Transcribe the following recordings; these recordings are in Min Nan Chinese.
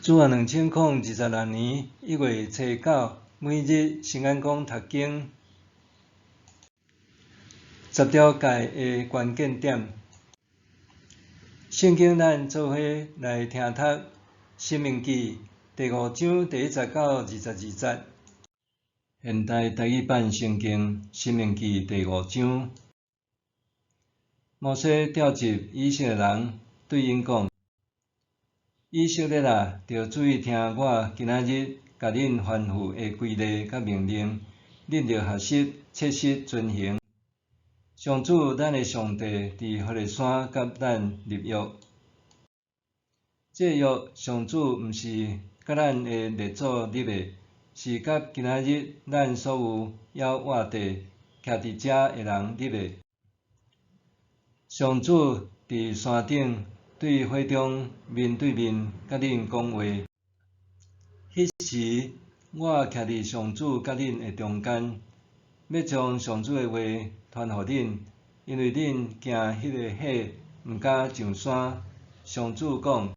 主元2026年1月初9，每日新眼光讀經。十條誡的關鍵點。聖經咱做伙來聽讀《申命記》第五章第一節到22節。現代台語版聖經《申命記》第五章，摩西召集以色列人，對𪜶講：以色列啊，著注意聽我今仔日共恁吩咐的規例佮命令，恁著學習切實遵行。上主咱的上帝佇何烈山佮咱立約，這個約上主毋是佮咱的列祖立的，是佮今仔日咱所有猶活著徛佇遮的人立的。上主佇山頂對火中面對面佮恁講話。彼時我徛佇上主佮恁的中間，欲將上主的話傳予恁，因為恁驚彼个火，毋敢上山。上主講：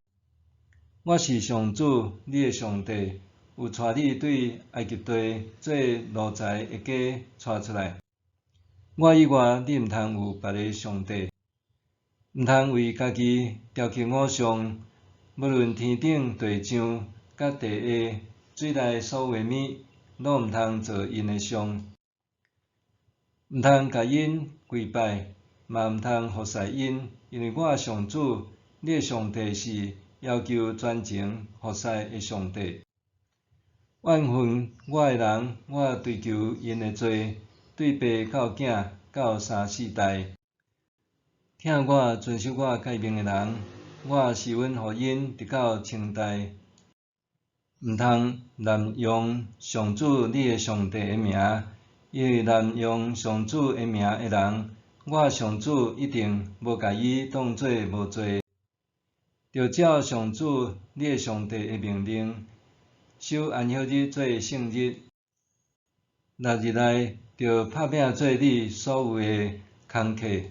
我是上主，你的上帝，有帶你對埃及地做奴才的家帶出來。我以外，你毋通有別个上帝，毋通為家己雕刻偶像，無論天頂地上佮地下水內所有的物，攏毋通做𪜶的像。毋通共𪜶跪拜，嘛毋通服侍𪜶，因為我上主，你的上帝是要求專情服侍的上帝。怨恨我的人，我追究𪜶的罪，對爸到囝到三四代。疼我遵守我誡命的人，我施恩予𪜶直到千代。毋通濫用上主你的上帝的名，因為濫用上主的名的人，我上主一定無共伊當做無罪。著照上主你的上帝的命令，守安息日做聖日。六日內著拍拚做你所有的工課。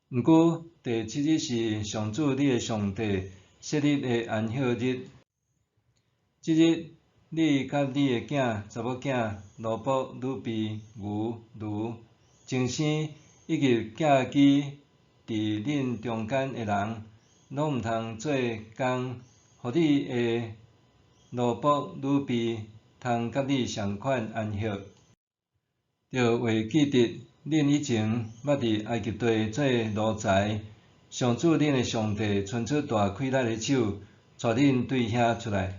毋過第七日是上主你的上帝設立的安息日。這日你佮你的囝、查某囝、奴僕、女婢、牛、驢、精牲，以及寄居佇恁中間的人，攏毋通做工，予你的奴僕、女婢通佮你仝款安息。著會記得恁以前捌佇埃及地做奴才，上主恁的上帝伸出大氣力的手，帶恁對遐出來。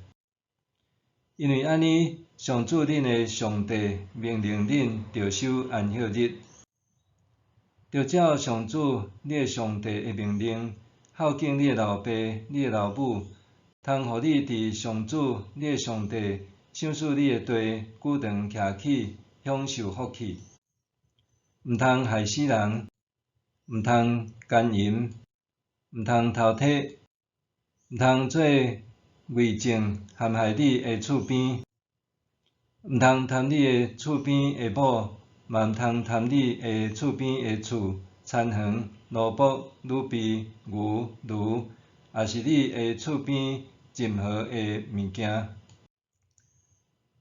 因為按呢，上主恁的上帝命令恁著守安息日，著照上主你的上帝的命令，孝敬你的老爸、你的老母，通予你佇上主你的上帝賞賜你的地久長徛起，享受福氣。毋通害死人，毋通姦淫，毋通偷提，毋通做偽證陷害你的厝邊，毋通貪你的厝邊的某，嘛毋通貪你的厝邊的厝、田園、奴僕、女婢、牛、驢，抑是你的厝邊任何的物件。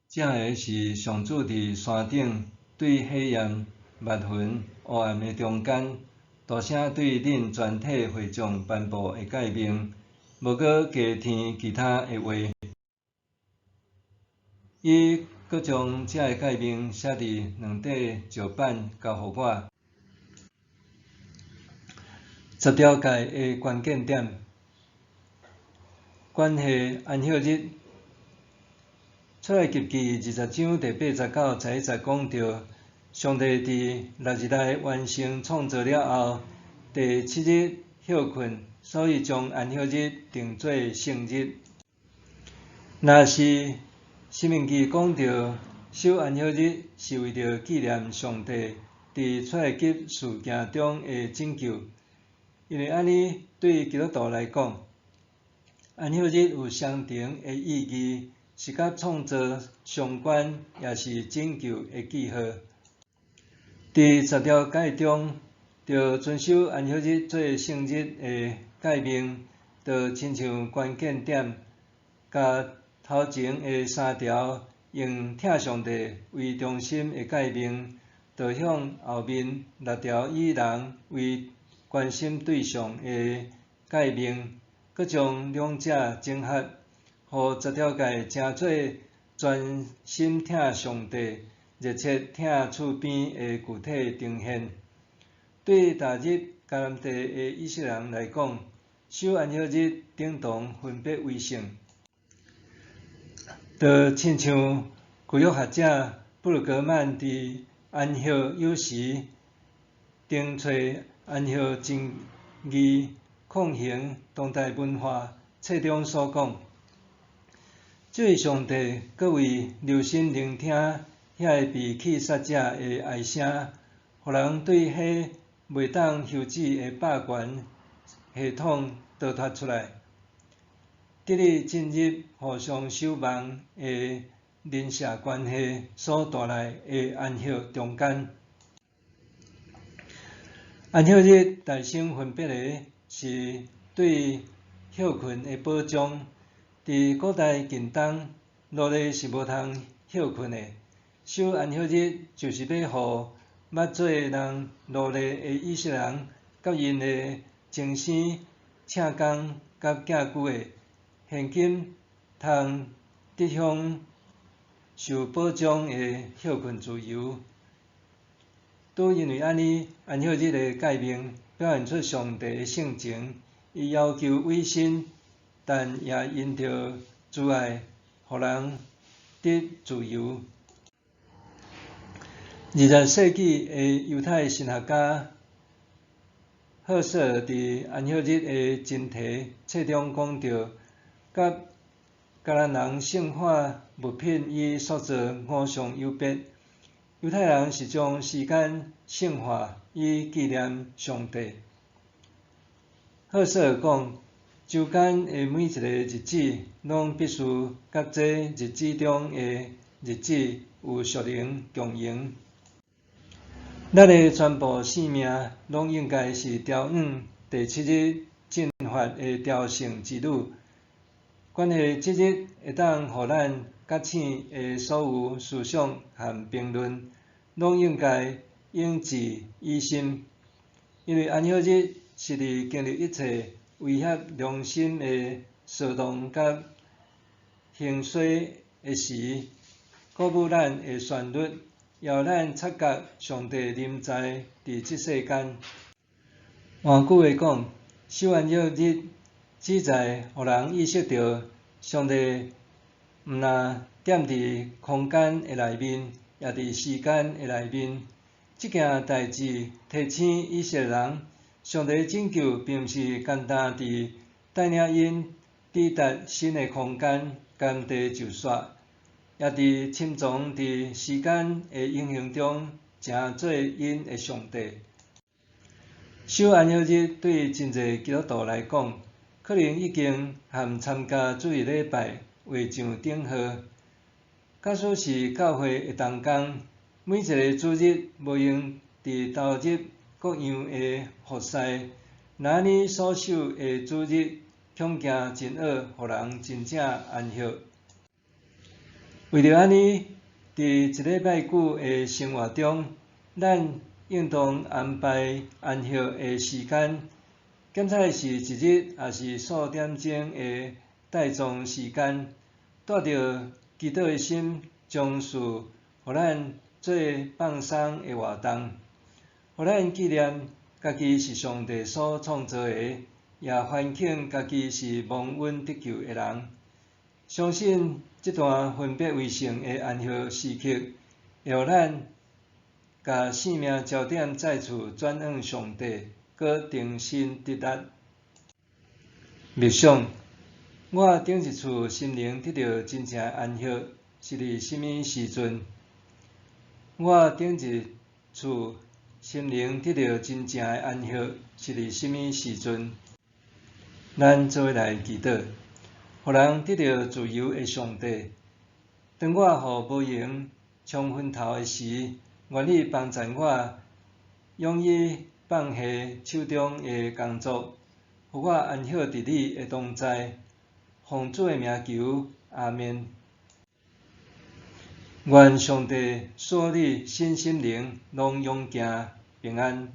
這个是上主佇山頂對火焰、密雲、烏暗的中間，大聲對恁全體會眾頒布的誡命，無閣加添其他的話。伊閣將這个誡命寫佇兩塊石板交予我。十條誡的關鍵點，關係安息日。出埃及記20章第八節到11節講到，上帝佇六日內完成創造了後，第七日歇睏，所以將安息日定做聖日。若是申命記講到守安息日是為著紀念上帝佇出埃及事件中的拯救，因為按呢對基督徒來講，安息日有雙重的意義，是佮創造相關，也是拯救的記號。佇十條誡中，著遵守安息日做聖日的誡命，就親像關鍵點。共頭前的三條用疼上帝為中心的誡命，導向後面六條以人為關心對象的誡命，閣將兩者整合，予十條誡成做專心疼上帝、熱切疼厝邊的具體呈現。對踏入迦南地的以色列人來講，守安息日等同分別為聖。就親像舊約學者布魯格曼佇安息有時定揣安息真義抗衡當代文化冊中所講，這位上帝閣為留心聆聽遐个被棄殺者的哀聲，予人對彼袂當休止的霸權系統逃脫出來，得以進入互相守望的鄰舍關係所帶來的安息中間。安息日誕生分別的是對歇睏的保障。佇古代近東，奴隸是無通歇睏的。守安息日就是欲予捌做人奴隸的以色列人，佮𪜶的前生請工佮寄居的，現今通得享受保障的歇睏自由。拄因為按呢，安息日的誡命表現出上帝的性情，伊要求委身，但也因著慈愛，予人得自由。20世紀的猶太神學家赫瑟爾佇安息日的真題冊中講著，佮迦南人聖化物品以塑造偶像有別。猶太人是將時間聖化以紀念上帝。赫瑟爾講，週間的每一个日子，攏必須佮這日子中的日子有屬靈共榮。咱的全部生命，攏應該是朝往第七日進發的朝聖之旅。關係這日會當予咱覺醒的所有思想和評論，攏應該銘記於心，因為安息日是佇經歷一切威脅良心的騷動佮興衰的時，鼓舞咱的旋律，予咱察覺上帝臨在佇這世間。換句話講，守安息日旨在予人意識著上帝毋但踮佇空間的內面，也佇時間的內面。這件代誌提醒以色列人，上帝拯救並毋是干焦佇帶領𪜶抵達新的空間，迦南地就煞，也佇深藏佇時間的永恆中，成做𪜶的上帝。守安息日對真濟基督徒來講，可能已經和參加主日禮拜畫上等號。假使是教會的同工，每一个主日無閒佇投入各樣的服事，若按呢所守的主日，恐驚真僫予人真正安息。為著按呢，佇一禮拜久的生活中，咱應當安排安息的時間，減菜是一日，抑是數點鐘的待葬時間，帶著祈禱的心，將事予咱做放鬆的活動，予咱紀念家己是上帝所創造的，也反省家己是蒙恩得救的人。相信這段分別為聖的安息時刻，會予咱共生命焦點再次轉向上帝，閣重新得力。默想，我頂一次心靈得著真正安息，是佇啥物時陣？我頂一次心靈得著真正的安息，是佇啥物時陣？咱做伙來祈禱，予人得著自由的上帝。當我予無閒沖昏頭的時，願你幫助我，勇於放下手中的工作，予我安息佇你的同在，予奉主的名求，阿們。願上帝賜你身心靈攏勇健平安。